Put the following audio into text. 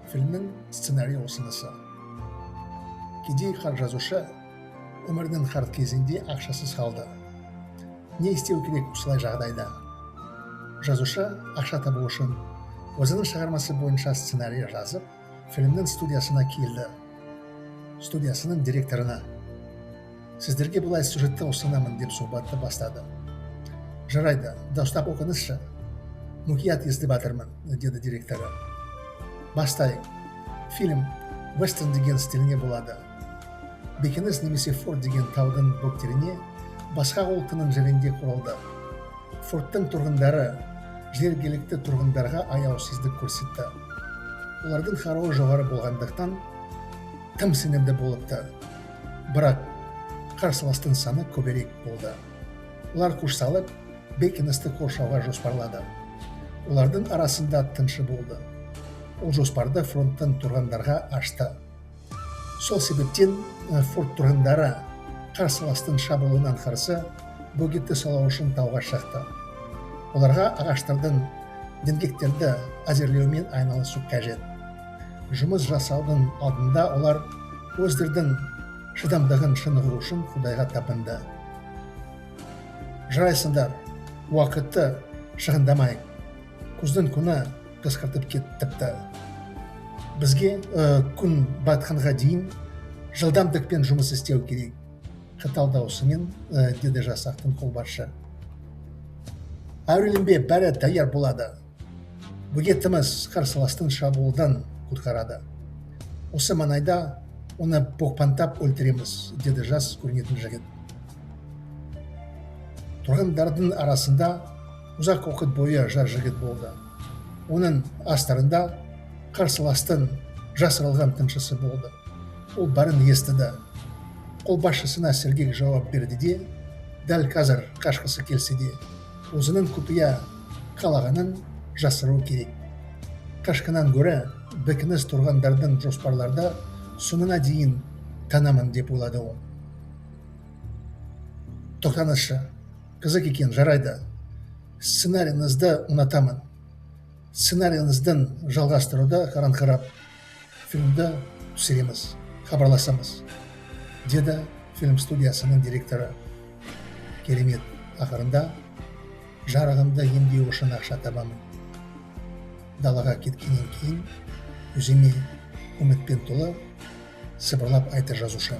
Фильмнің сценарийі ұсынысы. Кедей қарт жазушы өмірінің қарт кезінде ақшасыз қалды. Не істеу керек осылай жағдайда? Жазушы ақша табу үшін өзінің шығармасы бойынша сценарий жазып, фильмнің студиясына келді. Студиясының директорына: «Сіздерге былай сюжетті ұсынамын», – деп сұхбатты бастады. «Жарайды, дауыстап оқыңызшы, мұқият естіп жатырмын», – деді директоры. «Бастайық. Фильм вестерн деген стиліне болады. Бекініс немесе форт деген таудың бөктеріне, басқа ұлтының жерінде құрылды. Форттың тұрғындары жергілікті тұрғындарға аяусыздық көрсетті. Олардың қаруы жоғары болғандықтан, тым сенімді болыпты. Бірақ қарсыластың саны көбірек болды. Олар күш салып, бекіністі қоршауға жоспарлады. Олардың арасында тыңшы болды. Ол жоспарды фронттың тұрғындарға ашты. Сол себептен форт тұрғындары қарсыластың шабуылынан қарсы бөгетті салу үшін тауға шықты. Оларға ағаштардың діңгектерді әзірлеумен айналысу қажет. Жұмыс жасаудың алдында олар өздерінің шыдамдығын шынығу үшін Құдайға табынды. Жарайсыңдар, уақытты шығындамайық. Күздің күні қысқартып кетіпті. Бізге күн батқанға дейін жылдамдықпен жұмыс істеу керек», – қатал даусымен деді жасақтың қолбасшы. «Әуреленбе, бәрі даяр болады. Бөгетіміз қарсыластың шабуылдан құтқарады. Осы маңайда оны боқпантап өлтіреміз», – деді жас көрінетін жігіт. Тұрғындардың арасында ұзақ уақыт бойы жас жігіт болды. Оның астарында қарсыластың жасырылған тыңшысы болды. Ол бәрін естіді. Қолбасшысына сергек жауап берді де, дәл қазір қашқысы келсе де, өзінің құпия қалағанын жасыру керек. Қашқаннан гөрі бекініс тұрғындардың жоспарларды соңына дейін танамын деп ойлады ол. «Тоқтаңызшы, қызық екен. Жарайды, сценарийіңізді ұнатамын. Сценарийіңіздің жалғастыруды қараңқырап, фильмді түсіреміз, хабарласамыз», – деді фильм студиясының директоры. «Керемет, ақырында жарығымды емдеу үшін ақша табамын. Далаға кеткеннен кейін өзіме үмітпен толы», – сыбырлап айтты жазушы.